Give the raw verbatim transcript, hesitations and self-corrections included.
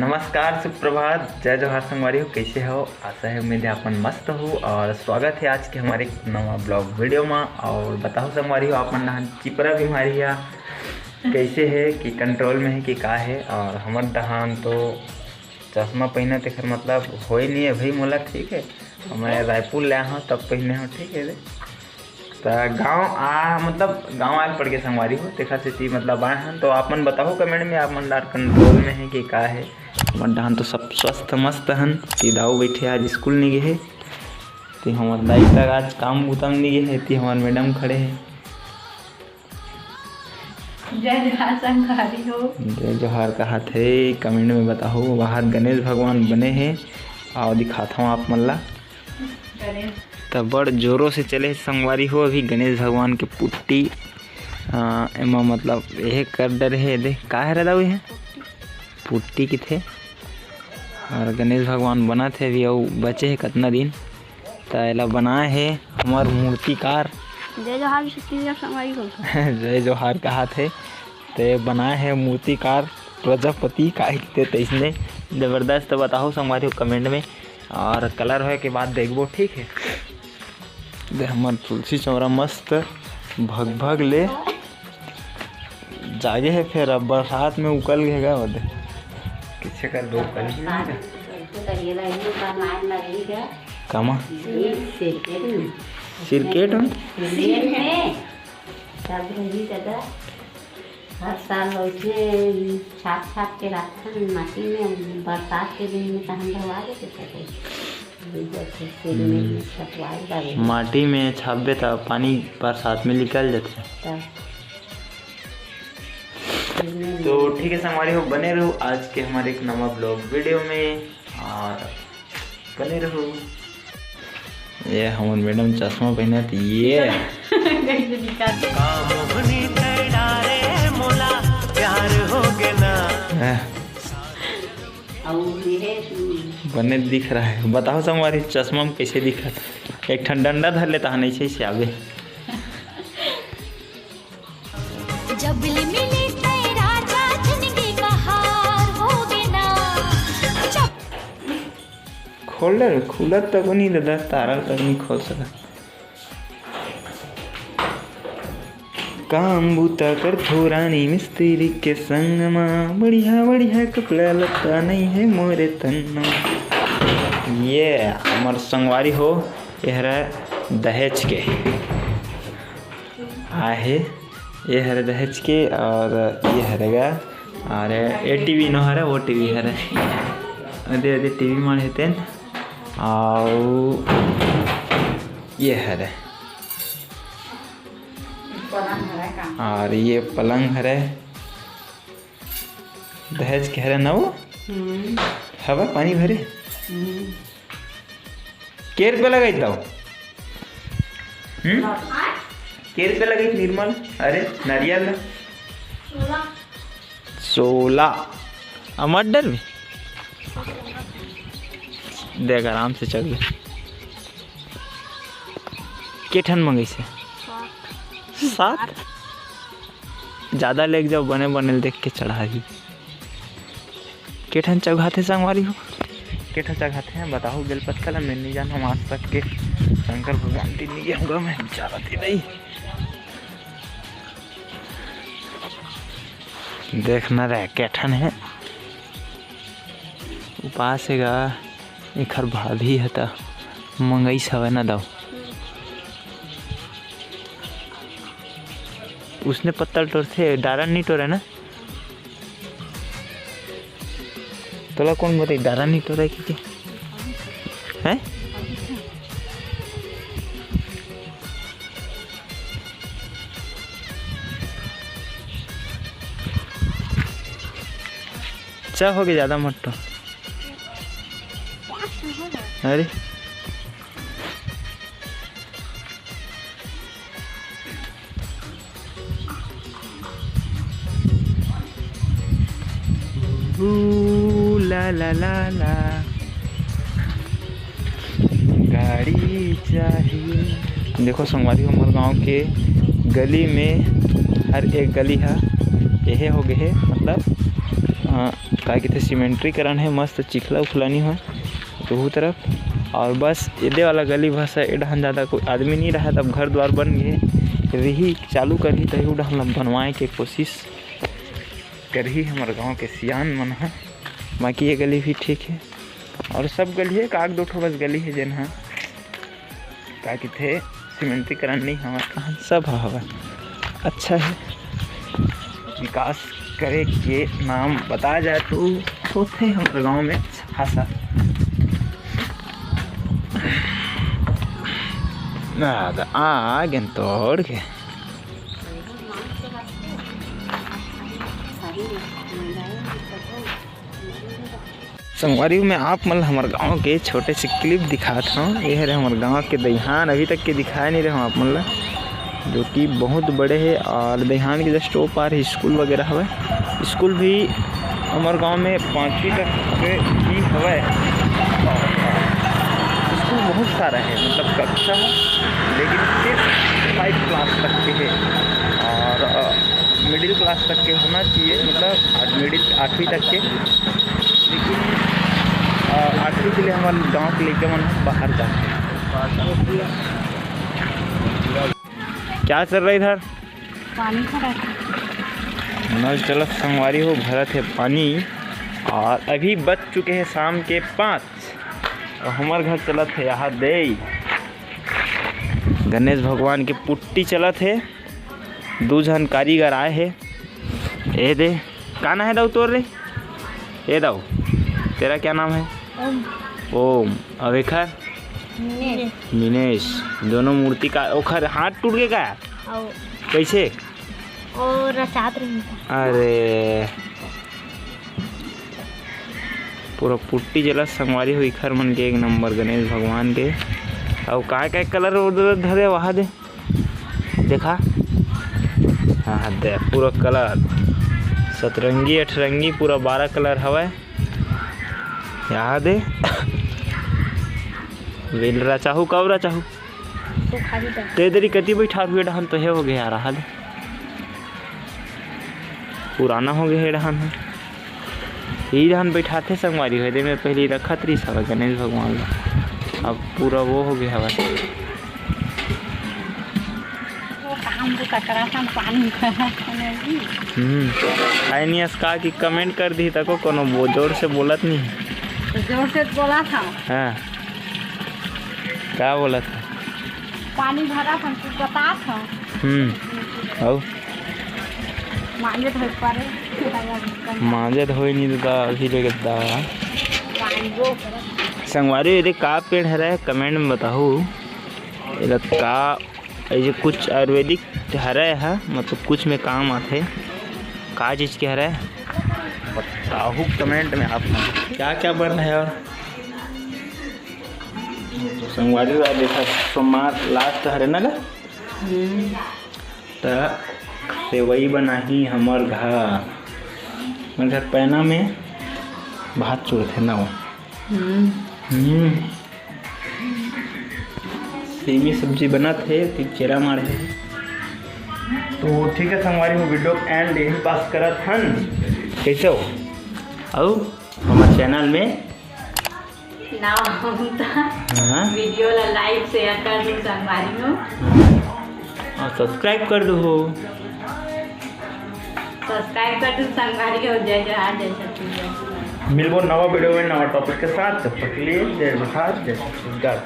नमस्कार, सुप्रभात, जय जोहार संगवारी हो, कैसे हो? आशा है, उम्मीद है, अपन मस्त हो और स्वागत है आज के हमारे एक नवा ब्लॉग वीडियो में। और बताओ संगवारी हो, आप मन डहान चिपरा बीमारी या कैसे है कि कंट्रोल में है कि का है? और हमर डहान तो चश्मा पहना तेकर मतलब होए नहीं है भाई मोला, ठीक है, मैं रायपुर ले आया हूँ तब पहने हूँ, ठीक है रे। त गाँव आ मतलब गाँव आए पड़ के संगवारी हो, तेखर सेती मतलब आए हन। तो आप मन बताओ कमेंट में, आप मन डार कंट्रोल में है कि का है? हमर डहान तो सब स्वस्थ मस्त हन। ती दाऊ बैठे आज स्कूल नहीं गए है, ती हमर दाई तक आज काम बुता में नहीं गए है, ती हमर मैडम खड़े है। जय जोहार संगवारी हो। जय जोहार कहात है, कमेंट में बताओ। वहाँ गणेश भगवान बने हैं, आओ दिखाता हूँ आप मन ला। गणेश। त बड़ जोरों से चले हे संगवारी हो, अभी गणेश भगवान के पुट्टी, अ, एमा मतलब यह कर डरे हे, देख का हरे दाऊ, यह पुट्टी किथे। और गणेश भगवान बनत हे अभी, अउ बचे हे कतना दिन, त एला बनाए हे हमर मूर्तिकार। जय जोहार छत्तीसगढ़ संगवारी हो। जय जोहार कहात हे। ते बनाए हे मूर्तिकार प्रजापति, का कहिथे तइसने जबरदस्त। बताओ संगवारी हो कमेंट में, और कलर होए के बाद देखबो, ठीक है। दे हमर तुलसी चौरा मस्त भग भग ले जागे हे, फिर अब बरसात में उकल गे गा ओदे। किसे कर दो कल ही नहीं गा। कामा? सिरकेट में? सिरकेट में? सब रही दादा। हर साल वैसे छाप छाप के रखथन माटी में, बरसात के दिन में तहन धोआ देथे सके। हम्म। छपवाए बारे। माटी में छापबे त पानी बरसात में निकल जाथे। तब। तो ठीक है संगवारी हो, बने रहो आज के हमारे एक नवा ब्लॉग वीडियो में। और बने रहो। ये हमर मैडम चश्मा पहनत, ये। कैसे दिखत हे? का मोहनी तैयार रे मोला प्यार हो गे ना। हाँ। अउ ये बने दिख रहा है। बताओ संगवारी, चश्मा में कैसे दिखत? एक ठन डंडा धर लेता है, नहीं से आवे। जब ले मिले तै राजा, जिंदगी का हार हो गे ना। जब खोल ले रे, खुलत तक नहीं दादा, तारा तक नहीं खोल सकत। काम बूता करथो रानी मिस्त्री के संग मा, बढ़िया बढ़िया कपड़ा लत्ता नहीं है मोरे तन मा। ये हमर संगवारी हो, ये हरा दहेज के। आहे, ये हरे दहेज के और ये हरे गा, और ये टीवी नो हरे, वो टीवी हरे, अदे अदे टीवी मन हे तेन, और ये हरे, और ये पलंग हरे, दहेज के हरे ना वो। हम्म। हवा पानी भरे। हम्म। के रुपया लगाई दाऊ? हम्म? के रुपया लगाई निर्मल? अरे, नारियल ला? सोलह। सोलह। आ, मत डर भी। देख, आराम से चल ले। के ठन मंगई से? सात। सात? ज्यादा लेके जाओ, बने बने ल देख के चढ़ाही। के ठन चघाथे संगवारी हो? के ठन चघाथे बताहू बेल पत्ता ला, मैं नहीं जानहूँ आज तक के। शंकर भगवान तीर नहीं गया हूँ मैं, बेचारा तीर नहीं। देखना रे, के ठन हे। उपास हे गा, एखर भाभी हे त मंगईस हवय ना दाऊ। उसने पत्ता ल टोरथे, डारा नहीं टोरे ना। तोला कौन बताई डारा नहीं टोरे के, के? हैं? चा हो गया, ज्यादा मत टो। अरे। ऊ, ला, ला, ला, ला। गाड़ी चाहिए। देखो संगवारी, हमर गांव के गली में हर एक गली हा एहे हो गए हे, मतलब हाँ, का कहिथे, सीमेंट्रीकरण हे, मस्त चिखला उखला नहीं होय दूहू तरफ। और बस एदे वाला गली भर से ए डहन ज़्यादा कोई आदमी नहीं रहा, तब घर द्वार बन गए रही, चालू करही तही डहन ला बनवाए के कोशिश करही हमर गांव के सियान मन ह। बाकी ये गली भी ठीक है, और सब गली है, काग दो ठो बस गली है जेन ह का कहिथे, सीमेंट्रीकरण नहीं हवय, कहाँ सब हवय, अच्छा है। विकास करे के नाम बता जाए तो होथे हमर गांव में अच्छा खासा। आ, आ गेन तोड़ के। संगवारी हो, मैं आप मन ल हमर गांव के छोटे से क्लिप दिखात हंव। ये हरे हमर गांव के दईहान, अभी तक के दिखाए नहीं रहे हंव आप मन ल, जो कि बहुत बड़े हे और दईहान के जस्ट ओ पार ही स्कूल वगैरह हवय। स्कूल भी हमर गांव में पाँचवीं तक के ही हवय। स्कूल बहुत सारा है, मतलब कक्षा है, लेकिन सिर्फ फाइव क्लास तक के है। और अ, मिडिल क्लास तक के होना चाहिए, मतलब आठ-, मिडिल, आठवीं तक के। लेकिन अ, आठवीं के लिए हमारे गांव के लइका मन बाहर जाते हैं। क्या चल रहा है इधर? पानी भरा था। नल चलत संगवारी हो, भरत है पानी। और अभी बज चुके हैं शाम के पाँच। और हमार घर चलत है यहाँ दे गणेश भगवान के पुट्टी चलत है। दू झन कारीगर आए हे। ए दे, का नाम है दाऊ तोर रे? ए दाऊ, तेरा क्या नाम है? ओम। ओम। अब एखर? मिनेश। मिनेश। दोनों मूर्ति का, ओखर हाथ टूट के का? आओ। कैसे? ओ रचात रही था। अरे, पूरा पुट्टी जला संगवारी हो, इखर मन के एक नंबर गणेश भगवान के। अउ काय काय कलर उधर धरे वहा दे, देखा। हाँ, हाँ, दे, पूरा कलर सतरंगी अठरंगी पूरा बारह कलर हवय। यहाँ दे। वेलरा चाहू, कौरा चाहू। तो खाली कर। ते दरी कति बैठा हुए डहन तो हे हो गया रहा दे। पुराना हो गया हे डहन ह। यही डहन बैठाथे संगवारी हो, दे में पहले रखत रही सब गणेश भगवान ला। अब पूरा वो हो गया हवा। वो काम को ककरा था पानी भरा था ना जी। हम्म। आय नहीं अस का कि कमेंट कर दी तको कोनो वो जोर से बोलत नहीं। तो जोर से बोला था। हाँ। का बोलत हे? पानी भरा था, तू बता था। हम्म। अउ? मांजे धोए परे। मांजे धोए नहीं देता, अभी ले गद्दा। पानी वो करत। संगवारी, एदे का पेड़ हरे, कमेंट में बताहू। एला का, ऐसे कुछ आयुर्वेदिक हरे है, मतलब कुछ में काम आथे। का चीज के हरे? बताहू कमेंट में आप। क्या क्या बन रहा है और? तो संगवारी हो, आज देखा सोमवार लास्ट हरे ना गा? हम्म। त सेवई बनाही हमर घर, हमर घर पैना में भात चुरथे ना वो। हम्म। हम्म। सेमी सब्जी बनत हे, तिरकेरा माढ़े। तो ठीक है संगवारी हो, वीडियो एंड यही पास करत हन। कैसे हो? अउ हमर चैनल में ना हम त हाँ। वीडियो ला लाइक शेयर कर दू संगवारी हो। और सब्सक्राइब कर दू हो। सब्सक्राइब कर दू संगवारी हो। जय जोहार, जय छत्तीसगढ़। मिलबो नवा वीडियो में नवा टॉपिक के साथ। तब तक के लिए जय जोहार, जय छत्तीसगढ़।